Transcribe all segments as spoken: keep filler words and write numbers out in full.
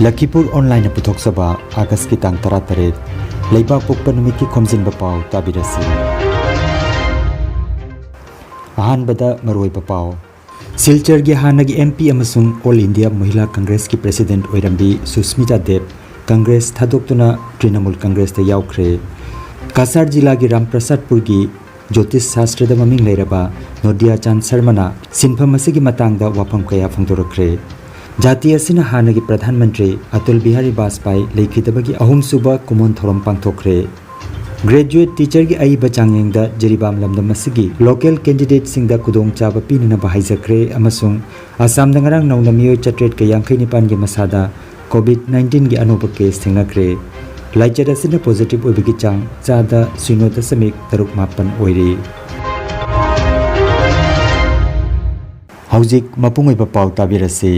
ꯂꯈꯤꯄꯨꯔ ꯑꯣꯟꯂꯥꯏꯟꯅ ꯄꯨꯊꯣꯛꯆꯕ ꯑꯥꯒꯁꯀꯤ ꯇꯥꯡ ꯇꯔꯥꯇꯔꯦꯠ, ꯂꯩꯕꯥꯛ ꯄꯣꯛꯄ ꯅꯨꯃꯤꯠꯀꯤ ꯈꯣꯝꯖꯤꯟꯕ ꯄꯥꯎ ꯇꯥꯕꯤꯔꯁꯤ꯫ ꯑꯍꯥꯟꯕꯗ ꯃꯔꯨꯑꯣꯏꯕ ꯄꯥꯎ꯫ ꯁꯤꯜꯆꯔꯒꯤ ꯍꯥꯟꯅꯒꯤ ꯑꯦꯝ ꯄꯤ ꯑꯃꯁꯨꯡ ꯑꯣꯜ ꯏꯟꯗꯤꯌꯥ ꯃꯍꯤꯂꯥ ꯀꯪꯒ꯭ꯔꯦꯁꯀꯤ ꯄ꯭ꯔꯦꯁꯤꯗꯦꯟꯠ ꯑꯣꯏꯔꯝꯕꯤ ꯁꯨꯁꯃꯤꯇꯥ ꯗꯦꯕ ꯀꯪꯒ꯭ꯔꯦꯁ ꯊꯥꯗꯣꯛꯇꯨꯅ ꯇ꯭ꯔꯤꯅꯃꯨꯜ ꯀꯪꯒ꯭ꯔꯦꯁꯇ ꯌꯥꯎꯈ꯭ꯔꯦ꯫ ꯀꯁꯥꯔ ꯖꯤꯂꯥꯒꯤ ꯔꯥꯝꯄ꯭ꯔꯁꯥꯗꯄꯨꯔꯒꯤ ꯖꯣꯇꯤꯁ ꯁꯥꯁꯇ꯭ꯔꯗ ꯃꯃꯤꯡ ꯂꯩꯔꯕ ꯅꯣꯗꯤꯌꯥ ꯆꯥꯟ ꯁꯔꯃꯅ ꯁꯤꯟꯐꯝ ꯑꯁꯤꯒꯤ ꯃꯇꯥꯡꯗ ꯋꯥꯐꯝ ꯀꯌꯥ ꯐꯣꯡꯗꯣꯔꯛꯈ꯭ꯔꯦ꯫ ꯖꯥꯇꯤ ꯑꯁꯤꯅ ꯍꯥꯟꯅꯒꯤ ꯄ꯭ꯔꯙꯥꯟ ꯃꯟꯇ꯭ꯔꯤ ꯑꯇꯜ ꯕꯤꯍꯥꯔꯤ ꯕꯥꯖꯄꯥꯏ ꯂꯩꯈꯤꯗꯕꯒꯤ ꯑꯍꯨꯝꯁꯨꯕ ꯀꯨꯝꯑꯣꯟ ꯊꯧꯔꯝ ꯄꯥꯡꯊꯣꯛꯈ꯭ꯔꯦ꯫ ꯒ꯭ꯔꯦꯖꯨꯑꯦꯠ ꯇꯤꯆꯔꯒꯤ ꯑꯏꯕ ꯆꯥꯡꯌꯦꯡꯗ ꯖꯤꯔꯤꯕꯥꯝ ꯂꯝꯗꯝ ꯑꯁꯤꯒꯤ ꯂꯣꯀꯦꯜ ꯀꯦꯟꯗꯤꯗꯦꯠꯁꯤꯡꯗ ꯈꯨꯗꯣꯡꯆꯥꯕ ꯄꯤꯅꯅꯕ ꯍꯥꯏꯖꯈ꯭ꯔꯦ ꯑꯃꯁꯨꯡ ꯑꯁꯥꯝꯗ ꯉꯔꯥꯡ ꯅꯧꯅ ꯃꯤꯑꯣꯏ ꯆꯥꯇ꯭ꯔꯦꯠꯀ ꯌꯥꯡꯈꯩ ꯅꯤꯄꯥꯟꯒꯤ ꯃꯁꯥꯗ ꯀꯣꯚꯤꯗ ꯅꯥꯏꯟꯇꯤꯟꯒꯤ ꯑꯅꯧꯕ ꯀꯦꯁ ꯊꯦꯡꯅꯈ꯭ꯔꯦ꯫ ꯂꯥꯏꯆꯠ ꯑꯁꯤꯅ ꯄꯣꯖꯤꯇꯤꯚ ꯑꯣꯏꯕꯒꯤ ꯆꯥꯡ ꯆꯥꯗ ꯁꯤꯅꯣ ꯗꯁꯃꯤꯛ ꯇꯔꯨꯛ ꯃꯥꯄꯟ ꯑꯣꯏꯔꯤ꯫ ꯍꯧꯖꯤꯛ ꯃꯄꯨꯡ ꯑꯣꯏꯕ ꯄꯥꯎ ꯇꯥꯕꯤꯔꯁꯤ꯫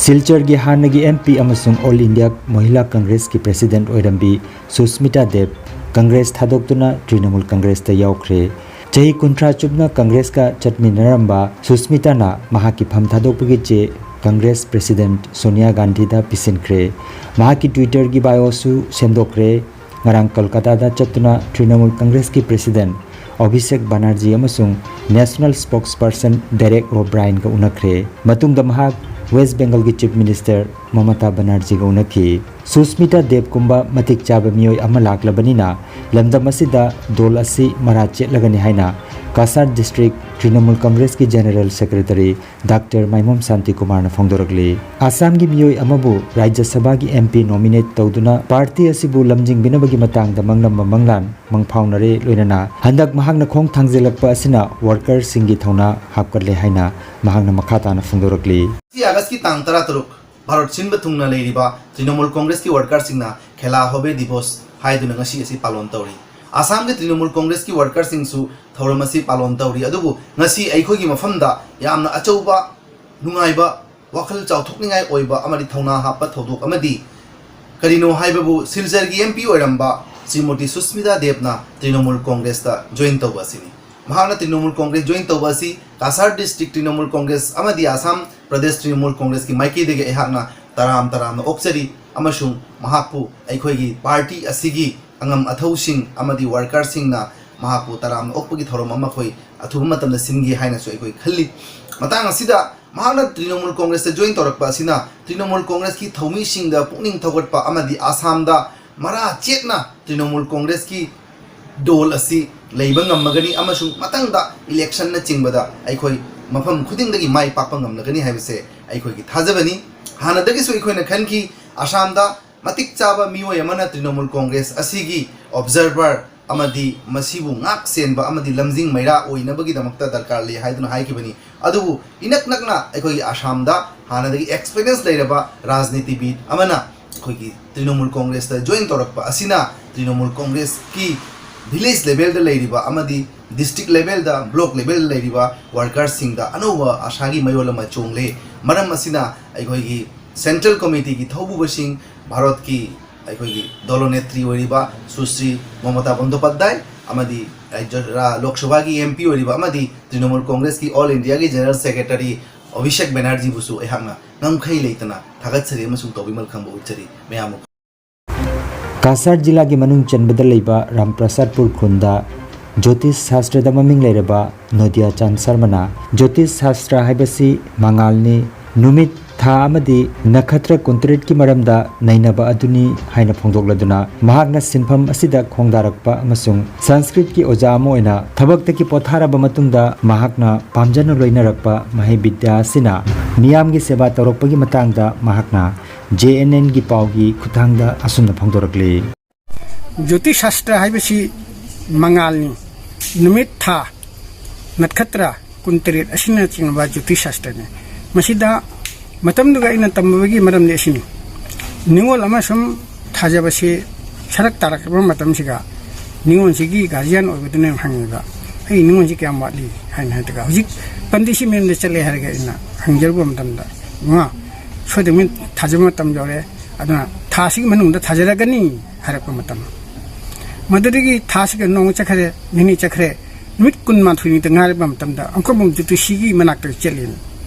ꯁꯤꯜꯆꯔꯒꯤ ꯍꯥꯟꯅꯒꯤ ꯑꯦꯝ ꯄꯤ ꯑꯃꯁꯨꯡ ꯑꯣꯜ ꯏꯟꯗꯤꯌꯥ ꯃꯍꯤꯂꯥ ꯀꯪꯒ꯭ꯔꯦꯁꯀꯤ ꯄ꯭ꯔꯦꯁꯤꯗꯦꯟꯠ ꯑꯣꯏꯔꯝꯕꯤ ꯁꯨꯁꯃꯤꯇꯥ ꯗꯦꯕ ꯀꯪꯒ꯭ꯔꯦꯁ ꯊꯥꯗꯣꯛꯇꯨꯅ ꯇ꯭ꯔꯤꯅꯃꯨꯜ ꯀꯪꯒ꯭ꯔꯦꯁꯇ ꯌꯥꯎꯈ꯭ꯔꯦ꯫ ꯆꯍꯤ ꯀꯨꯟꯊ꯭ꯔꯥ ꯆꯨꯞꯅ ꯀꯪꯒ꯭ꯔꯦꯁꯀ ꯆꯠꯃꯤꯟꯅꯔꯝꯕ ꯁꯨꯁꯃꯤꯇꯥꯅ ꯃꯍꯥꯛꯀꯤ ꯐꯝ ꯊꯥꯗꯣꯛꯄꯒꯤ ꯆꯦ ꯀꯪꯒ꯭ꯔꯦꯁ ꯄ꯭ꯔꯦꯁꯤꯗꯦꯟꯠ ꯁꯣꯅꯤꯌꯥ ꯒꯥꯟꯙꯤꯗ ꯄꯤꯁꯤꯟꯈ꯭ꯔꯦ꯫ ꯃꯍꯥꯛꯀꯤ ꯇ꯭ꯋꯤꯇꯔꯒꯤ ꯕꯥꯏꯑꯣꯁꯨ ꯁꯦꯝꯗꯣꯛꯈ꯭ꯔꯦ꯫ ꯉꯔꯥꯡ ꯀꯜꯀꯇꯥꯗ ꯆꯠꯇꯨꯅ ꯇ꯭ꯔꯤꯅꯃꯨꯜ ꯀꯪꯒ꯭ꯔꯦꯁꯀꯤ ꯄ꯭ꯔꯦꯁꯤꯗꯦꯟꯠ ꯑꯚꯤꯁꯦꯛ ꯕꯅꯔꯖꯤ ꯑꯃꯁꯨꯡ ꯅꯦꯁꯅꯦꯜ ꯁ꯭ꯄꯣꯛꯁꯄꯔꯁꯟ ꯗꯦꯔꯦꯛ ꯑꯣꯕ꯭ꯔꯥꯏꯟꯒ ꯎꯅꯈ꯭ꯔꯦ꯫ ꯃꯇꯨꯡꯗ ꯃꯍꯥꯛ ꯋꯦꯁ꯭ꯠ ꯕꯦꯡꯒꯜꯒꯤ ꯆꯤꯐ ꯃꯤꯅꯤꯁꯇꯔ ꯃꯃꯇꯥ ꯕꯅꯔꯖꯤꯒ ꯎꯅꯈꯤ꯫ ꯁꯨꯁꯃꯤꯇꯥ ꯗꯦꯕꯀꯨꯝꯕ ꯃꯇꯤꯛ ꯆꯥꯕ ꯃꯤꯑꯣꯏ ꯑꯃ ꯂꯥꯛꯂꯕꯅꯤꯅ ꯂꯝꯗꯝ ꯑꯁꯤꯗ ꯗꯣꯜ ꯑꯁꯤ ꯃꯔꯥ ꯆꯦꯠꯂꯒꯅꯤ ꯍꯥꯏꯅ ꯀꯁꯥꯔ ꯗꯤꯁꯇ꯭ꯔꯤꯛ ꯇ꯭ꯔꯤꯅꯃꯨꯜ ꯀꯪꯒ꯭ꯔꯦꯁꯀꯤ ꯖꯦꯅꯔꯦꯜ ꯁꯦꯀ꯭ꯔꯦꯇꯔꯤ ꯗꯥꯛꯇꯔ ꯃꯥꯏꯃꯣꯝ ꯁꯥꯟꯇꯤꯀꯨꯃꯥꯔꯅ ꯐꯣꯡꯗꯣꯔꯛꯂꯤ꯫ ꯑꯁꯥꯝꯒꯤ ꯃꯤꯑꯣꯏ ꯑꯃꯕꯨ ꯔꯥꯖ꯭ꯌ ꯁꯚꯥꯒꯤ ꯑꯦꯝ ꯄꯤ ꯅꯣꯃꯤꯅꯦꯠ ꯇꯧꯗꯨꯅ ꯄꯥꯔꯇꯤ ꯑꯁꯤꯕꯨ ꯂꯝꯖꯤꯡꯕꯤꯅꯕꯒꯤ ꯃꯇꯥꯡꯗ ꯃꯪꯂꯝꯕ ꯃꯪꯂꯥꯟ ꯃꯪꯐꯥꯎꯅꯔꯦ, ꯂꯣꯏꯅꯅ ꯍꯟꯗꯛ ꯃꯍꯥꯛꯅ ꯈꯣꯡ ꯊꯥꯡꯖꯤꯜꯂꯛꯄ ꯑꯁꯤꯅ ꯋꯥꯔꯀꯔꯁꯤꯡꯒꯤ ꯊꯧꯅꯥ ꯍꯥꯞꯀꯠꯂꯦ ꯍꯥꯏꯅ ꯃꯍꯥꯛꯅ ꯃꯈꯥ ꯇꯥꯅ ꯐꯣꯡꯗꯣꯔꯛꯂꯤ꯫ ꯉꯁꯤ ꯑꯥꯒꯁꯀꯤ ꯇꯥꯡ ꯇꯔꯥꯇꯔꯨꯛ, ꯚꯥꯔꯠ ꯁꯤꯟꯕ ꯊꯨꯡꯅ ꯂꯩꯔꯤꯕ ꯇ꯭ꯔꯤꯅꯃꯨꯜ ꯀꯣꯡꯒ꯭ꯔꯦꯁꯀꯤ ꯋꯥꯔꯀꯔꯁꯤꯡꯅ ꯈꯦꯂꯥ ꯍꯣꯕꯦ ꯗꯤꯕꯣꯁ ꯍꯥꯏꯗꯨꯅ ꯉꯁꯤ ꯑꯁꯤ ꯄꯥꯂꯣꯟ ꯇꯧꯔꯤ꯫ ꯑꯁꯥꯝꯒꯤ ꯇ꯭ꯔꯤꯅꯃꯨꯜ ꯀꯣꯡꯒ꯭ꯔꯦꯁꯀꯤ ꯋꯥꯔꯀꯔꯁꯤꯡꯁꯨ ꯊꯧꯔꯝ ꯑꯁꯤ ꯄꯥꯂꯣꯟ ꯇꯧꯔꯤ꯫ ꯑꯗꯨꯕꯨ ꯉꯁꯤ ꯑꯩꯈꯣꯏꯒꯤ ꯃꯐꯝꯗ ꯌꯥꯝꯅ ꯑꯆꯧꯕ, ꯅꯨꯡꯉꯥꯏꯕ, ꯋꯥꯈꯜ ꯆꯥꯎꯊꯣꯛꯅꯤꯡꯉꯥꯏ ꯑꯣꯏꯕ ꯑꯃꯗꯤ ꯊꯧꯅꯥ ꯍꯥꯞꯄ ꯊꯧꯗꯣꯛ ꯑꯃꯗꯤ ꯀꯔꯤꯅꯣ ꯍꯥꯏꯕꯕꯨ ꯁꯤꯜꯆꯔꯒꯤ ꯑꯦꯝ ꯄꯤ ꯑꯣꯏꯔꯝꯕ ꯁ꯭ꯔꯤꯃꯇꯤ ꯁꯨꯁꯃꯤꯇꯥ ꯗꯦꯕꯅ ꯇ꯭ꯔꯤꯅꯃꯨꯜ ꯀꯣꯡꯒ꯭ꯔꯦꯁꯇ ꯖꯣꯏꯟ ꯇꯧꯕ ꯑꯁꯤꯅꯤ꯫ ꯃꯍꯥꯛꯅ ꯇ꯭ꯔꯤꯅꯃꯨꯜ ꯀꯣꯡꯒ꯭ꯔꯦꯁ ꯖꯣꯏꯟ ꯇꯧꯕ ꯑꯁꯤ ꯀꯁꯥꯔ ꯗꯤꯁꯇ꯭ꯔꯤꯛ ꯇ꯭ꯔꯤꯅꯃꯨꯜ ꯀꯣꯡꯒ꯭ꯔꯦꯁ ꯑꯃꯗꯤ ꯑꯁꯥꯝ ꯄ꯭ꯔꯗꯦꯁ ꯇ꯭ꯔꯤꯅꯃꯨꯜ ꯀꯣꯡꯒ꯭ꯔꯦꯁꯀꯤ ꯃꯥꯏꯀꯩꯗꯒꯤ ꯑꯩꯍꯥꯛꯅ ꯇꯔꯥꯝ ꯇꯔꯥꯝꯅ ꯑꯣꯛꯆꯔꯤ ꯑꯃꯁꯨꯡ ꯃꯍꯥꯛꯄꯨ ꯑꯩꯈꯣꯏꯒꯤ ꯄꯥꯔꯇꯤ ꯑꯁꯤꯒꯤ ꯑꯉꯝ ꯑꯊꯧꯁꯤꯡ ꯑꯃꯗꯤ ꯋꯥꯔꯀꯔꯁꯤꯡꯅ ꯃꯍꯥꯛꯄꯨ ꯇꯔꯥꯝꯅ ꯑꯣꯛꯄꯒꯤ ꯊꯧꯔꯝ ꯑꯃ ꯑꯩꯈꯣꯏ ꯑꯊꯨꯕ ꯃꯇꯝꯗ ꯁꯤꯟꯒꯦ ꯍꯥꯏꯅꯁꯨ ꯑꯩꯈꯣꯏ ꯈꯜꯂꯤ꯫ ꯃꯇꯥꯡ ꯑꯁꯤꯗ ꯃꯍꯥꯛꯅ ꯇ꯭ꯔꯤꯅꯃꯨꯜ ꯀꯣꯡꯒ꯭ꯔꯦꯁꯇ ꯖꯣꯏꯟ ꯇꯧꯔꯛꯄ ꯑꯁꯤꯅ ꯇ꯭ꯔꯤꯅꯃꯨꯜ ꯀꯣꯡꯒ꯭ꯔꯦꯁꯀꯤ ꯊꯧꯃꯤꯁꯤꯡꯗ ꯄꯨꯛꯅꯤꯡ ꯊꯧꯒꯠꯄ ꯑꯃꯗꯤ ꯑꯁꯥꯝꯗ ꯃꯔꯥ ꯆꯦꯠꯅ ꯇ꯭ꯔꯤꯅꯃꯨꯜ ꯀꯣꯡꯒ꯭ꯔꯦꯁꯀꯤ ꯗꯣꯜ ꯑꯁꯤ ꯂꯩꯕ ꯉꯝꯃꯒꯅꯤ ꯑꯃꯁꯨꯡ ꯃꯊꯪꯗ ꯏꯂꯦꯛꯁꯟꯅꯆꯤꯡꯕꯗ ꯑꯩꯈꯣꯏ ꯃꯐꯝ ꯈꯨꯗꯤꯡꯗꯒꯤ ꯃꯥꯏ ꯄꯥꯛꯄ ꯉꯝꯂꯒꯅꯤ ꯍꯥꯏꯕꯁꯦ ꯑꯩꯈꯣꯏꯒꯤ ꯊꯥꯖꯕꯅꯤ꯫ ꯍꯥꯟꯅꯗꯒꯤꯁꯨ ꯑꯩꯈꯣꯏꯅ ꯈꯟꯈꯤ, ꯑꯁꯥꯝꯗ ꯃꯇꯤꯛ ꯆꯥꯕ ꯃꯤꯑꯣꯏ ꯑꯃꯅ ꯇ꯭ꯔꯤꯅꯃꯨꯜ ꯀꯣꯡꯒ꯭ꯔꯦꯁ ꯑꯁꯤꯒꯤ ꯑꯣꯕꯖꯔꯚꯔ ꯑꯃꯗꯤ ꯃꯁꯤꯕꯨ ꯉꯥꯛ ꯁꯦꯟꯕ ꯑꯃꯗꯤ ꯂꯝꯖꯤꯡ ꯃꯩꯔꯥ ꯑꯣꯏꯅꯕꯒꯤꯗꯃꯛꯇ ꯗꯔꯀꯥꯔ ꯂꯩ ꯍꯥꯏꯗꯨꯅ ꯍꯥꯏꯈꯤꯕꯅꯤ꯫ ꯑꯗꯨꯕꯨ ꯏꯅꯛ ꯅꯛꯅ ꯑꯩꯈꯣꯏꯒꯤ ꯑꯁꯥꯝꯗ ꯍꯥꯟꯅꯗꯒꯤ ꯑꯦꯛꯁꯄꯤꯔꯤꯌꯦꯟꯁ ꯂꯩꯔꯕ ꯔꯥꯖꯅꯤꯇꯤꯕꯤꯗ ꯑꯃꯅ ꯑꯩꯈꯣꯏꯒꯤ ꯇ꯭ꯔꯤꯅꯃꯨꯜ ꯀꯣꯡꯒ꯭ꯔꯦꯁꯇ ꯖꯣꯏꯟ ꯇꯧꯔꯛꯄ ꯑꯁꯤꯅ ꯇ꯭ꯔꯤꯅꯃꯨꯜ ꯀꯣꯡꯒ꯭ꯔꯦꯁꯀꯤ ꯚꯤꯂꯦꯖ ꯂꯦꯚꯦꯜꯗ ꯂꯩꯔꯤꯕ ꯑꯃꯗꯤ ꯗꯤꯁꯇ꯭ꯔꯤꯛ ꯂꯦꯚꯦꯜꯗ, ꯕ꯭ꯂꯣꯛ ꯂꯦꯚꯦꯜꯗ ꯂꯩꯔꯤꯕ ꯋꯥꯔꯀꯔꯁꯤꯡꯗ ꯑꯅꯧꯕ ꯑꯥꯁꯥꯒꯤ ꯃꯌꯣꯜ ꯑꯃ ꯆꯣꯡꯂꯦ꯫ ꯃꯔꯝ ꯑꯁꯤꯅ ꯑꯩꯈꯣꯏꯒꯤ ꯁꯦꯟꯇ꯭ꯔꯦꯜ ꯀꯃꯤꯇꯤꯒꯤ ꯊꯧꯕꯨꯕꯁꯤꯡ, ꯚꯥꯔꯠꯀꯤ ꯑꯩꯈꯣꯏꯒꯤ ꯗꯣꯂꯣꯅꯦꯇ꯭ꯔꯤ ꯑꯣꯏꯔꯤꯕ ꯁꯨꯁ꯭ꯔꯤ ꯃꯃꯇꯥ ꯕꯟꯗꯣꯄꯥꯙ꯭ꯌꯥꯏ ꯑꯃꯗꯤ ꯔꯥꯖ꯭ꯌ-, ꯔꯥ-, ꯂꯣꯛ ꯁꯚꯥꯒꯤ ꯑꯦꯝ ꯄꯤ ꯑꯣꯏꯔꯤꯕ ꯑꯃꯗꯤ ꯇ꯭ꯔꯤꯅꯃꯨꯜ ꯀꯣꯡꯒ꯭ꯔꯦꯁꯀꯤ ꯑꯣꯜ ꯏꯟꯗꯤꯌꯥꯒꯤ ꯖꯦꯅꯔꯦꯜ ꯁꯦꯀ꯭ꯔꯦꯇꯔꯤ ꯑꯚꯤꯁꯦꯛ ꯕꯦꯅꯔꯖꯤꯕꯨꯁꯨ ꯑꯩꯍꯥꯛꯅ ꯉꯝꯈꯩ ꯂꯩꯇꯅ ꯊꯥꯒꯠꯆꯔꯤ ꯑꯃꯁꯨꯡ ꯇꯧꯕꯤꯃꯜ ꯈꯪꯕ ꯎꯠꯆꯔꯤ꯫ ꯃꯌꯥꯝ ꯑꯃ ꯀꯥꯁꯥꯔ ꯖꯤꯂꯥꯒꯤ ꯃꯅꯨꯡ ꯆꯟꯕꯗ ꯂꯩꯕ ꯔꯥꯝꯄ꯭ꯔꯁꯥꯗꯄꯨꯔ ꯈꯨꯟꯗ ꯖꯣꯇꯤꯁ ꯁꯥꯁꯇ꯭ꯔꯗ ꯃꯃꯤꯡ ꯂꯩꯔꯕ ꯅꯣꯗꯤꯌꯥ ꯆꯥꯟ ꯁꯔꯃꯅ ꯖꯣꯇꯤꯁ ꯁꯥꯁꯇ꯭ꯔ ꯍꯥꯏꯕꯁꯤ ꯃꯉꯥꯜꯅꯤ, ꯅꯨꯃꯤꯠ, ꯊꯥ ꯑꯃꯗꯤ ꯅꯈꯇ꯭ꯔ ꯀꯨꯟꯇꯔꯦꯠꯀꯤ ꯃꯔꯝꯗ ꯅꯩꯅꯕ ꯑꯗꯨꯅꯤ ꯍꯥꯏꯅ ꯐꯣꯡꯗꯣꯛꯂꯗꯨꯅ ꯃꯍꯥꯛꯅ ꯁꯤꯟꯐꯝ ꯑꯁꯤꯗ ꯈꯣꯡꯗꯥꯔꯛꯄ ꯑꯃꯁꯨꯡ ꯁꯪꯁꯀ꯭ꯔꯤꯠꯀꯤ ꯑꯣꯖꯥ ꯑꯃ ꯑꯣꯏꯅ ꯊꯕꯛꯇꯒꯤ ꯄꯣꯊꯥꯔꯕ ꯃꯇꯨꯡꯗ ꯃꯍꯥꯛꯅ ꯄꯥꯝꯖꯅ ꯂꯣꯏꯅꯔꯛꯄ ꯃꯍꯩ ꯕꯤꯗ꯭ꯌꯥ ꯑꯁꯤꯅ ꯃꯤꯌꯥꯝꯒꯤ ꯁꯦꯕꯥ ꯇꯧꯔꯛꯄꯒꯤ ꯃꯇꯥꯡꯗ ꯃꯍꯥꯛꯅ ꯖꯦ ꯑꯦꯟ ꯑꯦꯟꯒꯤ ꯄꯥꯎꯒꯤ ꯈꯨꯠꯊꯥꯡꯗ ꯑꯁꯨꯝꯅ ꯐꯣꯡꯗꯣꯔꯛꯂꯤ꯫ ꯖꯣꯇꯤꯁ ꯁꯥꯁꯇ꯭ꯔ ꯍꯥꯏꯕꯁꯤ ꯃꯉꯥꯜꯅꯤ, ꯅꯨꯃꯤꯠ, ꯊꯥ, ꯅꯠꯈꯇ꯭ꯔ ꯀꯨꯟꯇꯔꯦꯠ ꯑꯁꯤꯅꯆꯤꯡꯕ ꯖꯣꯇꯤꯁ ꯁꯥꯁꯇ꯭ꯔꯅꯤ꯫ ꯃꯁꯤꯗ ꯃꯇꯝꯗꯨꯒ ꯑꯩꯅ ꯇꯝꯕꯒꯤ ꯃꯔꯝꯗꯤ ꯑꯁꯤꯅꯤ꯫ ꯅꯤꯉꯣꯜ ꯑꯃ ꯁꯨꯝ ꯊꯥꯖꯕꯁꯤ ꯁꯔꯛ ꯇꯥꯔꯛꯄ ꯃꯇꯝꯁꯤꯒ ꯅꯤꯉꯣꯜꯁꯤꯒꯤ ꯒꯥꯔꯖꯤꯌꯥꯟ ꯑꯣꯏꯕꯗꯨꯅ ꯍꯪꯉꯤꯕ, "ꯑꯩ ꯅꯤꯉꯣꯜꯁꯤ ꯀꯌꯥꯝ ꯋꯥꯠꯂꯤ?" ꯍꯥꯏꯅ ꯍꯥꯏꯔꯒ, ꯍꯧꯖꯤꯛ ꯄꯟꯗꯤꯠꯁꯤ ꯃꯌꯨꯝꯗ ꯆꯠꯂꯦ ꯍꯥꯏꯔꯒ ꯑꯩꯅ ꯍꯪꯖꯔꯨꯕ ꯃꯇꯝꯗ, "ꯏꯃꯥ, ꯁꯣꯏꯗꯅ ꯊꯥꯖꯕ ꯃꯇꯝ ꯌꯧꯔꯦ, ꯑꯗꯨꯅ ꯊꯥ ꯑꯁꯤꯒꯤ ꯃꯅꯨꯡꯗ ꯊꯥꯖꯔꯒꯅꯤ" ꯍꯥꯏꯔꯛꯄ ꯃꯇꯝ, ꯃꯗꯨꯗꯒꯤ ꯊꯥ ꯑꯁꯤꯒ ꯅꯣꯡꯃ ꯆꯠꯈ꯭ꯔꯦ, ꯅꯤꯅꯤ ꯆꯠꯈ꯭ꯔꯦ, ꯅꯨꯃꯤꯠ ꯀꯨꯟꯃꯥꯊꯣꯏꯅꯤꯗ ꯉꯥꯏꯔꯕ ꯃꯇꯝꯗ ꯑꯃꯨꯛꯀ ꯑꯃꯨꯛ ꯖꯣꯇꯤꯁꯤꯒꯤ ꯃꯅꯥꯛꯇ ꯆꯠꯂꯤ꯫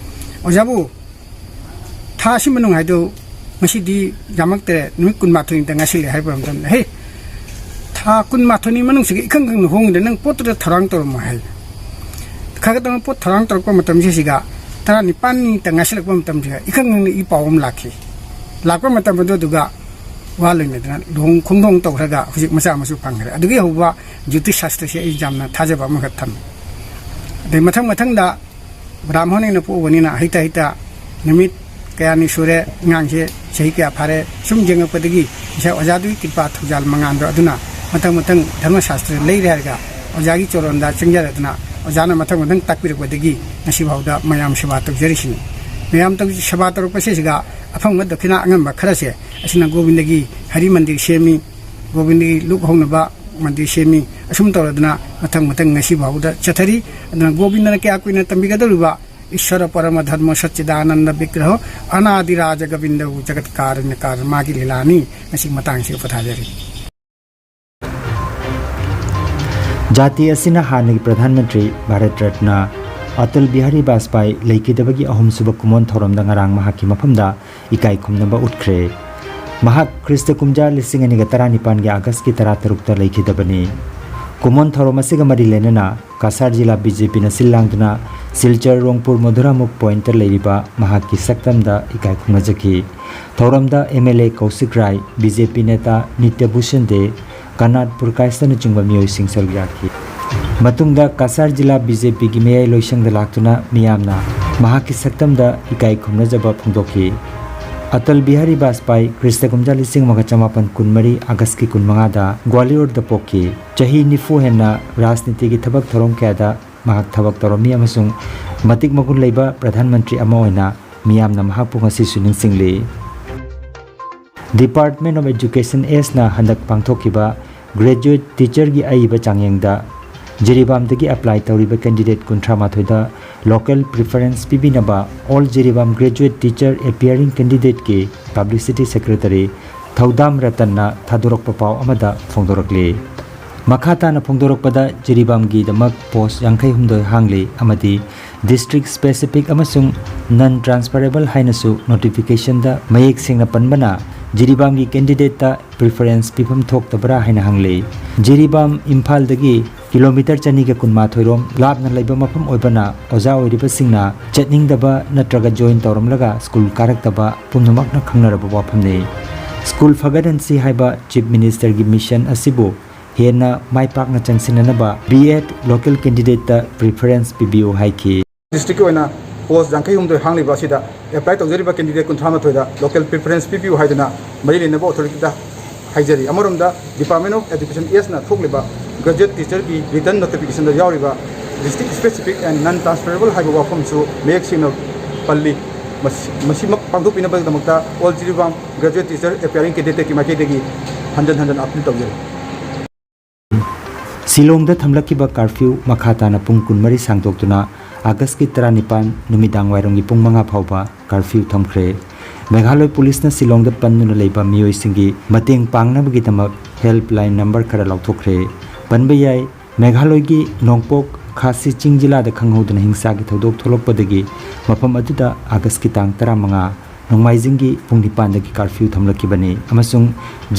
"ꯑꯣꯖꯥꯕꯨ, ꯊꯥ ꯑꯁꯤ ꯃꯅꯨꯡ ꯍꯥꯏꯗꯣ ꯉꯁꯤꯗꯤ ꯌꯥꯝꯃꯛꯇ꯭ꯔꯦ, ꯅꯨꯃꯤꯠ ꯀꯨꯟꯃꯥꯊꯣꯏꯅꯤꯗ ꯉꯁꯤꯜꯂꯦ ꯍꯥꯏꯕ ꯃꯇꯝꯗ, "ꯍꯦ, ꯊꯥ ꯀꯨꯟꯃꯥꯊꯣꯏꯅꯤ ꯃꯅꯨꯡꯁꯤꯒ ꯏꯈꯪ ꯈꯪꯅ ꯍꯣꯡꯉꯤꯗ ꯅꯪ ꯄꯣꯠꯇꯨꯗ ꯊꯧꯔꯥꯡ ꯇꯧꯔꯝꯃꯣ" ꯍꯥꯏ꯫ ꯈꯔ ꯈꯛꯇꯪ ꯄꯣꯠ ꯊꯧꯔꯥꯡ ꯇꯧꯔꯛꯄ ꯃꯇꯝꯁꯤꯗ ꯇꯔꯥꯅꯤꯄꯥꯟꯅꯤꯇ ꯉꯥꯏꯁꯤꯜꯂꯛꯄ ꯃꯇꯝꯁꯤꯗ ꯏꯈꯪ ꯈꯪꯅ ꯏ ꯄꯥꯎ ꯑꯃ ꯂꯥꯛꯈꯤ꯫ ꯂꯥꯛꯄ ꯃꯇꯝ ꯑꯗꯨꯗꯨꯒ ꯋꯥ ꯂꯣꯏꯅꯗꯅ ꯂꯨꯍꯣꯡ ꯈꯣꯡꯗꯣꯡ ꯇꯧꯈ꯭ꯔꯒ ꯍꯧꯖꯤꯛ ꯃꯆꯥ ꯃꯁꯨ ꯐꯪꯈ꯭ꯔꯦ꯫ ꯑꯗꯨꯗꯒꯤ ꯍꯧꯕ ꯖ꯭ꯌꯣꯇꯤꯁ ꯁꯥꯁꯇ꯭ꯔꯁꯦ ꯑꯩ ꯌꯥꯝꯅ ꯊꯥꯖꯕ ꯑꯃꯈꯛ ꯊꯝꯃꯤ꯫ ꯑꯗꯩ ꯃꯊꯪ ꯃꯊꯪꯗ ꯕ꯭ꯔꯥꯍꯃꯣꯟ ꯑꯩꯅ ꯄꯣꯛꯎꯕꯅꯤꯅ ꯍꯩꯇ ꯍꯩꯇ ꯅꯨꯃꯤꯠ ꯀꯌꯥꯅꯤ ꯁꯨꯔꯦ ꯑꯉꯥꯡꯁꯦ ꯆꯍꯤ ꯀꯌꯥ ꯐꯥꯔꯦ, ꯁꯨꯝ ꯌꯦꯡꯉꯛꯄꯗꯒꯤ ꯉꯁꯥꯏ ꯑꯣꯖꯥꯗꯨꯒꯤ ꯀ꯭ꯔꯤꯄꯥ ꯊꯧꯖꯥꯜ ꯃꯉꯥꯟꯗꯣ ꯑꯗꯨꯅ ꯃꯊꯪ ꯃꯊꯪ ꯙꯔꯃ ꯁꯥꯁꯇ꯭ꯔ ꯂꯩꯔꯦ ꯍꯥꯏꯔꯒ ꯑꯣꯖꯥꯒꯤ ꯆꯣꯔꯣꯟꯗ ꯆꯪꯖꯔꯗꯅ ꯑꯣꯖꯥꯅ ꯃꯊꯪ ꯃꯊꯪ ꯇꯥꯛꯄꯤꯔꯛꯄꯗꯒꯤ ꯉꯁꯤꯐꯥꯎꯗ ꯃꯌꯥꯝ ꯁꯦꯕꯥ ꯇꯧꯖꯔꯤꯁꯤꯅꯤ꯫ ꯃꯌꯥꯝ ꯇꯧ-, ꯁꯦꯕꯥ ꯇꯧꯔꯛꯄꯁꯤꯗ ꯑꯐꯪꯕ ꯗꯈꯤꯅꯥ ꯑꯉꯝꯕ ꯈꯔꯁꯦ ꯑꯁꯤꯅ ꯒꯣꯕꯤꯟꯗꯒꯤ ꯍꯔꯤ ꯃꯟꯗꯤꯔ ꯁꯦꯝꯃꯤ, ꯒꯣꯕꯤꯟꯗꯒꯤ ꯂꯨꯞ ꯍꯧꯅꯕ ꯃꯟꯗꯤꯔ ꯁꯦꯝꯃꯤ꯫ ꯑꯁꯨꯝ ꯇꯧꯔꯗꯅ ꯃꯊꯪ ꯃꯊꯪ ꯉꯁꯤ ꯐꯥꯎꯕꯗ ꯆꯠꯊꯔꯤ꯫ ꯑꯗꯨꯅ ꯒꯣꯕꯤꯟꯗꯅ ꯀꯌꯥ ꯀꯨꯏꯅ ꯇꯝꯕꯤꯒꯗꯧꯔꯤꯕ ꯏꯁ꯭ꯋꯔ ꯄꯔꯃ ꯙꯔꯃ ꯁꯆꯤꯗꯥꯅꯟꯗ ꯕꯤꯒ꯭ꯔꯍꯣ ꯑꯅꯥꯗꯤꯔꯥꯖ ꯒꯕꯤꯟꯗꯧ ꯖꯒꯠ ꯀꯥꯔꯨꯅ꯭ꯌ ꯀꯥꯔ ꯃꯥꯒꯤ ꯂꯤꯂꯥꯅꯤ꯫ ꯉꯁꯤ ꯃꯇꯥꯡꯁꯤꯗ ꯄꯣꯊꯥꯖꯔꯤ꯫ ꯖꯥꯇꯤ ꯑꯁꯤꯅ ꯍꯥꯟꯅꯒꯤ ꯄ꯭ꯔꯙꯥꯟ ꯃꯟꯇ꯭ꯔꯤ ꯚꯥꯔꯠ ꯔꯠꯅ ꯑꯇꯜ ꯕꯤꯍꯥꯔꯤ ꯕꯥꯖꯄꯥꯏ ꯂꯩꯈꯤꯗꯕꯒꯤ ꯑꯍꯨꯝꯁꯨꯕ ꯀꯨꯃꯣꯟ ꯊꯧꯔꯝꯗ ꯉꯔꯥꯡ ꯃꯍꯥꯛꯀꯤ ꯃꯐꯝꯗ ꯏꯀꯥꯏ ꯈꯨꯝꯅꯕ ꯎꯠꯈ꯭ꯔꯦ꯫ ꯃꯍꯥꯛ ꯈ꯭ꯔꯤꯁꯇ ꯀꯨꯝꯖꯥ ꯂꯤꯁꯤꯡ ꯑꯅꯤꯒ ꯇꯔꯥꯅꯤꯄꯥꯟꯒꯤ ꯑꯥꯒꯁꯀꯤ ꯇꯔꯥꯇꯔꯨꯛꯇ ꯂꯩꯈꯤꯗꯕꯅꯤ꯫ ꯀꯨꯃꯣꯟ ꯊꯧꯔꯝ ꯑꯁꯤꯒ ꯃꯔꯤ ꯂꯩꯅꯅ ꯀꯁꯥꯔ ꯖꯤꯂꯥ ꯕꯤ ꯖꯦ ꯄꯤꯅ ꯁꯤꯜ ꯂꯥꯡꯗꯨꯅ ꯁꯤꯜꯆꯔ ꯔꯣꯡꯄꯨꯔ ꯃꯙꯨꯔꯥꯃꯨꯛ ꯄꯣꯏꯟꯠꯇ ꯂꯩꯔꯤꯕ ꯃꯍꯥꯛꯀꯤ ꯁꯛꯇꯝꯗ ꯏꯀꯥꯏ ꯈꯨꯝꯅꯖꯈꯤ꯫ ꯊꯧꯔꯝꯗ M L A Kaushik Rai, B J P ꯅꯦꯇꯥ ꯅꯤꯇ꯭ꯌ ꯚꯨꯁꯟ ꯗꯦ, ꯀꯅꯥꯠ ꯄꯨꯔꯀꯥꯏꯁꯇꯅꯆꯤꯡꯕ ꯃꯤꯑꯣꯏꯁꯤꯡ ꯁꯔꯨꯛ ꯌꯥꯈꯤ꯫ ꯃꯇꯨꯡꯗ ꯀꯁꯥꯔ ꯖꯤꯂꯥ ꯕꯤ ꯖꯦ ꯄꯤꯒꯤ ꯃꯌꯥꯏ ꯂꯣꯏꯁꯪꯗ ꯂꯥꯛꯇꯨꯅ ꯃꯤꯌꯥꯝꯅ ꯃꯍꯥꯛꯀꯤ ꯁꯛꯇꯝꯗ ꯏꯀꯥꯏ ꯈꯨꯝꯅꯖꯕ ꯐꯣꯡꯗꯣꯛꯈꯤ꯫ ꯑꯇꯜ ꯕꯤꯍꯥꯔꯤ ꯕꯥꯖꯄꯥꯏ ꯈ꯭ꯔꯤꯁꯇ ꯀꯨꯝꯖꯥ ꯂꯤꯁꯤꯡ ꯑꯃꯒ ꯆꯃꯥꯄꯟ ꯀꯨꯟꯃꯔꯤ ꯑꯥꯒꯁꯀꯤ ꯀꯨꯟꯃꯉꯥꯗ ꯒ꯭ꯋꯥꯂꯤꯌꯣꯔꯗ ꯄꯣꯛꯈꯤ꯫ ꯆꯍꯤ ꯅꯤꯐꯨ ꯍꯦꯟꯅ ꯔꯥꯖꯅꯤꯇꯤꯒꯤ ꯊꯕꯛ ꯊꯧꯔꯝ ꯀꯌꯥꯗ ꯃꯍꯥꯛ ꯊꯕꯛ ꯇꯧꯔꯝꯃꯤ ꯑꯃꯁꯨꯡ ꯃꯇꯤꯛ ꯃꯒꯨꯟ ꯂꯩꯕ ꯄ꯭ꯔꯙꯥꯟ ꯃꯟꯇ꯭ꯔꯤ ꯑꯃ ꯑꯣꯏꯅ ꯃꯤꯌꯥꯝꯅ ꯃꯍꯥꯛꯄꯨ ꯉꯁꯤꯁꯨ ꯅꯤꯡꯁꯤꯡꯂꯤ꯫ Department of Education ꯑꯦꯁꯅ ꯍꯟꯗꯛ ꯄꯥꯡꯊꯣꯛꯈꯤꯕ ꯒ꯭ꯔꯦꯖꯨꯑꯦꯠ ꯇꯤꯆꯔꯒꯤ ꯑꯏꯕ ꯆꯥꯡꯌꯦꯡꯗ ꯖꯤꯔꯤꯕꯥꯝꯗꯒꯤ ꯑꯦꯄ꯭ꯂꯥꯏ ꯇꯧꯔꯤꯕ ꯀꯦꯟꯗꯤꯗꯦꯠ ꯀꯨꯟꯊ꯭ꯔꯥ ꯃꯥꯊꯣꯏꯗ local preference ꯄꯤꯕꯤꯅꯕ All Jiribam Graduate Teacher Appearing Candidateꯀꯤ publicity secretary ꯊꯧꯗꯥꯝ ꯔꯇꯟꯅ ꯊꯥꯗꯣꯔꯛꯄ ꯄꯥꯎ ꯑꯃꯗ ꯐꯣꯡꯗꯣꯔꯛꯂꯤ꯫ ꯃꯈꯥ ꯇꯥꯅ ꯐꯣꯡꯗꯣꯔꯛꯄꯗ, ꯖꯤꯔꯤꯕꯥꯝꯒꯤꯗꯃꯛ ꯄꯣꯁ ꯌꯥꯡꯈꯩ ꯍꯨꯝꯗꯣꯏ ꯍꯥꯡꯂꯤ ꯑꯃꯗꯤ ꯗꯤꯁꯇ꯭ꯔꯤꯛ ꯁ꯭ꯄꯦꯁꯤꯐꯤꯛ ꯑꯃꯁꯨꯡ ꯅꯟ ꯇ꯭ꯔꯥꯟꯁꯐꯔꯦꯕꯜ ꯍꯥꯏꯅꯁꯨ ꯅꯣꯇꯤꯐꯤꯀꯦꯁꯟꯗ ꯃꯌꯦꯛ ꯁꯦꯡꯅ ꯄꯟꯕꯅ ꯖꯤꯔꯤꯕꯥꯝꯒꯤ ꯀꯦꯟꯗꯤꯗꯦꯠꯇ ꯄ꯭ꯔꯤꯐꯔꯦꯟꯁ ꯄꯤꯐꯝ ꯊꯣꯛꯇꯕ꯭ꯔꯥ ꯍꯥꯏꯅ ꯍꯪꯂꯤ꯫ ꯖꯤꯔꯤꯕꯥꯝ ꯏꯝꯐꯥꯜꯗꯒꯤ ꯀꯤꯂꯣꯃꯤꯇꯔ ꯆꯅꯤꯒ ꯀꯨꯟꯃꯥꯊꯣꯏ ꯔꯣꯝ ꯂꯥꯞꯅ ꯂꯩꯕ ꯃꯐꯝ ꯑꯣꯏꯕꯅ, ꯑꯣꯖꯥ ꯑꯣꯏꯔꯤꯕꯁꯤꯡꯅ ꯆꯠꯅꯤꯡꯗꯕ ꯅꯠꯇ꯭ꯔꯒ ꯖꯣꯏꯟ ꯇꯧꯔꯝꯂꯒ ꯁ꯭ꯀꯨꯜ ꯀꯥꯔꯛꯇꯕ ꯄꯨꯝꯅꯃꯛꯅ ꯈꯪꯅꯔꯕ ꯋꯥꯐꯝꯅꯤ꯫ ꯁ꯭ꯀꯨꯜ ꯐꯒꯠꯍꯟꯁꯤ ꯍꯥꯏꯕ ꯆꯤꯐ ꯃꯤꯅꯤꯁꯇꯔꯒꯤ ꯃꯤꯁꯟ ꯑꯁꯤꯕꯨ ꯍꯦꯟꯅ ꯃꯥꯏ ꯄꯥꯛꯅ ꯆꯪꯁꯤꯟꯅꯅꯕ ꯕꯤ ꯑꯦꯗ ꯂꯣꯀꯦꯜ ꯀꯦꯟꯗꯤꯗꯦꯠꯇ ꯄ꯭ꯔꯤꯐꯔꯦꯟꯁ ꯄꯤꯕꯤꯌꯨ ꯍꯥꯏꯈꯤ꯫ ꯗꯤꯁꯇ꯭ꯔꯤꯛꯀꯤ ꯑꯣꯏꯅ ꯄꯣꯁ ꯌꯥꯡꯈꯩ ꯍꯨꯝꯗꯣꯏ ꯍꯥꯡꯂꯤꯕ ꯑꯁꯤꯗ ꯑꯦꯄ꯭ꯂꯥꯏ ꯇꯧꯖꯔꯤꯕ ꯀꯦꯟꯗꯤꯗꯦꯠ ꯀꯨꯟꯊ꯭ꯔꯥ ꯃꯥꯊꯣꯏꯗ ꯂꯣꯀꯦꯜ ꯄ꯭ꯔꯤꯐꯔꯦꯟꯁ ꯄꯤꯕꯤꯌꯨ ꯍꯥꯏꯗꯨꯅ ꯃꯔꯤ ꯂꯩꯅꯕ ꯑꯣꯊꯣꯔꯤꯇꯤꯗ ꯍꯥꯏꯖꯔꯤ꯫ ꯑꯃꯔꯣꯝꯗ, ꯗꯤꯄꯥꯔꯠꯃꯦꯟ ꯑꯣꯐ ꯑꯦꯖꯨꯀꯦꯁꯟ ꯑꯦꯁꯅ ꯊꯣꯛꯂꯤꯕ ꯒ꯭ꯔꯦꯖꯨꯑꯦꯠ ꯇꯤꯆꯔꯒꯤ ꯔꯤꯇꯟ ꯅꯣꯇꯤꯐꯤꯀꯦꯁꯟꯗ ꯌꯥꯎꯔꯤꯕ district specific and non transferable ꯍꯥꯏꯕ ꯋꯥꯐꯝꯁꯨ ꯃꯌꯦꯛ ꯁꯦꯡꯅ ꯄꯜꯂꯤ꯫ ꯃꯁꯤ-, ꯃꯁꯤꯃꯛ ꯄꯥꯡꯊꯣꯛꯄꯤꯅꯕꯒꯤꯗꯃꯛꯇ all Jiribam graduate teacher aspiring ꯀꯦꯟꯗꯤꯗꯦꯠꯀꯤ ꯃꯥꯏꯀꯩꯗꯒꯤ ꯍꯟꯖꯟ ꯍꯟꯖꯟ ꯑꯄꯤꯜ ꯇꯧꯖꯔꯤ꯫ ꯁꯤꯂꯣꯡꯗ ꯊꯝꯂꯛꯈꯤꯕ ꯀꯥꯔꯐ꯭ꯌꯨ ꯃꯈꯥ ꯇꯥꯅ ꯄꯨꯡ ꯀꯨꯟꯃꯔꯤ ꯁꯥꯡꯗꯣꯛꯇꯨꯅ ꯑꯥꯒꯁꯀꯤ ꯇꯔꯥꯅꯤꯄꯥꯟ ꯅꯨꯃꯤꯗꯥꯡ ꯋꯥꯏꯔꯝꯒꯤ ꯄꯨꯡ ꯃꯉꯥ ꯐꯥꯎꯕ ꯀꯥꯔꯐ꯭ꯌꯨ ꯊꯝꯈ꯭ꯔꯦ꯫ ꯃꯦꯘꯥꯂꯣꯏ ꯄꯨꯂꯤꯁꯅ ꯁꯤꯂꯣꯡꯗ ꯄꯟꯗꯨꯅ ꯂꯩꯕ ꯃꯤꯑꯣꯏꯁꯤꯡꯒꯤ ꯃꯇꯦꯡ ꯄꯥꯡꯅꯕꯒꯤꯗꯃꯛ ꯍꯦꯜꯞꯂꯥꯏꯟ ꯅꯝꯕꯔ ꯈꯔ ꯂꯥꯎꯊꯣꯛꯈ꯭ꯔꯦ꯫ ꯄꯟꯕ ꯌꯥꯏ, ꯃꯦꯘꯥꯂꯣꯏꯒꯤ ꯅꯣꯡꯄꯣꯛ ꯈꯥꯁꯤ ꯆꯤꯡ ꯖꯤꯂꯥꯗ ꯈꯪꯍꯧꯗꯅ ꯍꯤꯡꯁꯥꯒꯤ ꯊꯧꯗꯣꯛ ꯊꯣꯛꯂꯛꯄꯗꯒꯤ ꯃꯐꯝ ꯑꯗꯨꯗ ꯑꯥꯒꯁꯀꯤ ꯇꯥꯡ ꯇꯔꯥꯃꯉꯥ ꯅꯣꯡꯃꯥꯏꯖꯤꯡꯒꯤ ꯄꯨꯡ ꯅꯤꯄꯥꯟꯗꯒꯤ ꯀꯥꯔꯐ꯭ꯌꯨ ꯊꯝꯂꯛꯈꯤꯕꯅꯤ ꯑꯃꯁꯨꯡ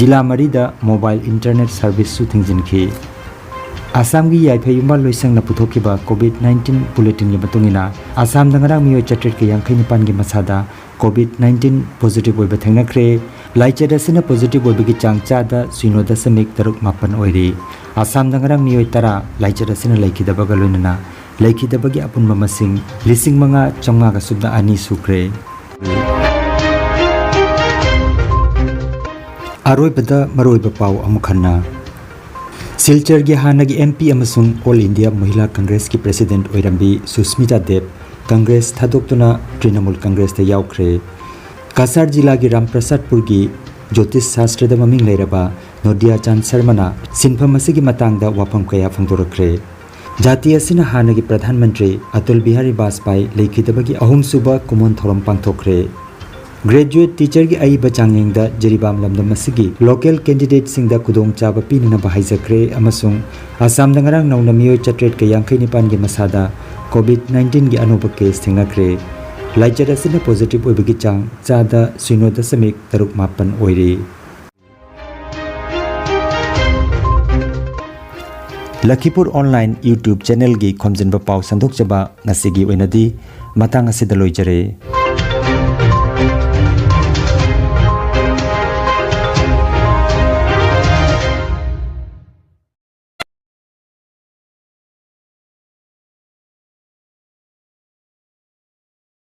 ꯖꯤꯂꯥ ꯃꯔꯤꯗ ꯃꯣꯕꯥꯏꯜ ꯏꯟꯇꯔꯅꯦꯠ ꯁꯔꯚꯤꯁꯁꯨ ꯊꯤꯡꯖꯤꯟꯈꯤ꯫ ꯑꯁꯥꯝꯒꯤ ꯌꯥꯏꯐ ꯌꯨꯝꯕꯥꯜ ꯂꯣꯏꯁꯪꯅ ꯄꯨꯊꯣꯛꯈꯤꯕ ꯀꯣꯚꯤꯗ ꯅꯥꯏꯟꯇꯤꯟ ꯕꯨꯂꯦꯇꯤꯟꯒꯤ ꯃꯇꯨꯡ ꯏꯟꯅ, ꯑꯁꯥꯝꯗ ꯉꯔꯥꯡ ꯃꯤꯑꯣꯏ ꯆꯥꯇ꯭ꯔꯦꯠꯀ ꯌꯥꯡꯈꯩ ꯅꯤꯄꯥꯟꯒꯤ ꯃꯁꯥꯗ ꯀꯣꯚꯤꯗ ꯅꯥꯏꯟꯇꯤꯟ ꯄꯣꯖꯤꯇꯤꯚ ꯑꯣꯏꯕ ꯊꯦꯡꯅꯈ꯭ꯔꯦ꯫ ꯂꯥꯏꯆꯠ ꯑꯁꯤꯅ ꯄꯣꯖꯤꯇꯤꯚ ꯑꯣꯏꯕꯒꯤ ꯆꯥꯡ ꯆꯥꯗ ꯁꯤꯅꯣ ꯗꯁꯃꯤꯛ ꯇꯔꯨꯛ ꯃꯥꯄꯟ ꯑꯣꯏꯔꯤ꯫ ꯑꯁꯥꯝꯗ ꯉꯔꯥꯡ ꯃꯤꯑꯣꯏ ꯇꯔꯥ ꯂꯥꯏꯆꯠ ꯑꯁꯤꯅ ꯂꯩꯈꯤꯗꯕꯒ ꯂꯣꯏꯅꯅ ꯂꯩꯈꯤꯗꯕꯒꯤ ꯑꯄꯨꯟꯕ ꯃꯁꯤꯡ ꯂꯤꯁꯤꯡ ꯃꯉꯥ ꯆꯥꯝꯃꯉꯥꯒ ꯁꯨꯞꯅ ꯑꯅꯤ ꯁꯨꯈ꯭ꯔꯦ꯫ ꯑꯔꯣꯏꯕꯗ ꯃꯔꯨꯑꯣꯏꯕ ꯄꯥꯎ ꯑꯃꯨꯛ ꯍꯟꯅ꯫ ꯁꯤꯜꯆꯔꯒꯤ ꯍꯥꯟꯅꯒꯤ ꯑꯦꯝ ꯄꯤ ꯑꯃꯁꯨꯡ ꯑꯣꯜ ꯏꯟꯗꯤꯌꯥ ꯃꯍꯤꯂꯥ ꯀꯪꯒ꯭ꯔꯦꯁꯀꯤ ꯄ꯭ꯔꯦꯁꯤꯗꯦꯟꯠ ꯑꯣꯏꯔꯝꯕꯤ ꯁꯨꯁꯃꯤꯇꯥ ꯗꯦꯕ ꯀꯪꯒ꯭ꯔꯦꯁ ꯊꯥꯗꯣꯛꯇꯨꯅ ꯇ꯭ꯔꯤꯅꯃꯨꯜ ꯀꯪꯒ꯭ꯔꯦꯁꯇ ꯌꯥꯎꯈ꯭ꯔꯦ꯫ ꯀꯁꯥꯔ ꯖꯤꯂꯥꯒꯤ ꯔꯥꯝꯄ꯭ꯔꯁꯥꯗꯄꯨꯔꯒꯤ ꯖꯣꯇꯤꯁ ꯁꯥꯁꯇ꯭ꯔꯗ ꯃꯃꯤꯡ ꯂꯩꯔꯕ ꯅꯣꯗꯤꯌꯥ ꯆꯥꯟ ꯁꯔꯃꯅ ꯁꯤꯟꯐꯝ ꯑꯁꯤꯒꯤ ꯃꯇꯥꯡꯗ ꯋꯥꯐꯝ ꯀꯌꯥ ꯐꯣꯡꯗꯣꯔꯛꯈ꯭ꯔꯦ꯫ ꯖꯥꯇꯤ ꯑꯁꯤꯅ ꯍꯥꯟꯅꯒꯤ ꯄ꯭ꯔꯙꯥꯟ ꯃꯟꯇ꯭ꯔꯤ ꯑꯇꯜ ꯕꯤꯍꯥꯔꯤ ꯕꯥꯖꯄꯥꯏ ꯂꯩꯈꯤꯗꯕꯒꯤ ꯑꯍꯨꯝꯁꯨꯕ ꯀꯨꯝꯑꯣꯟ ꯊꯧꯔꯝ ꯄꯥꯡꯊꯣꯛꯈ꯭ꯔꯦ꯫ Graduate teacherꯒꯤ ꯑꯏꯕ ꯆꯥꯡꯌꯦꯡꯗ ꯖꯤꯔꯤꯕꯥꯝ ꯂꯝꯗꯝ ꯑꯁꯤꯒꯤ local candidateꯁꯤꯡꯗ ꯈꯨꯗꯣꯡꯆꯥꯕ ꯄꯤꯅꯅꯕ ꯍꯥꯏꯖꯈ꯭ꯔꯦ ꯑꯃꯁꯨꯡ ꯑꯁꯥꯝꯗ ꯉꯔꯥꯡ ꯅꯧꯅ ꯃꯤꯑꯣꯏ ꯆꯥꯇ꯭ꯔꯦꯠꯀ ꯌꯥꯡꯈꯩ ꯅꯤꯄꯥꯟꯒꯤ ꯃꯁꯥꯗ COVID nineteenꯒꯤ ꯑꯅꯧꯕ case ꯊꯦꯡꯅꯈ꯭ꯔꯦ꯫ ꯂꯥꯏꯆꯠ ꯑꯁꯤꯅ positive ꯑꯣꯏꯕꯒꯤ ꯆꯥꯡ ꯆꯥꯗ ꯁꯤꯅꯣ ꯗꯁꯃꯤꯛ ꯇꯔꯨꯛ ꯃꯥꯄꯟ ꯑꯣꯏꯔꯤ꯫ ꯂꯈꯤꯄꯨꯔ online YouTube channelꯒꯤ ꯈꯣꯝꯖꯤꯟꯕ ꯄꯥꯎ ꯁꯟꯗꯣꯛꯆꯕ ꯉꯁꯤꯒꯤ ꯑꯣꯏꯅꯗꯤ ꯃꯇꯥꯡ ꯑꯁꯤꯗ ꯂꯣꯏꯖꯔꯦ꯫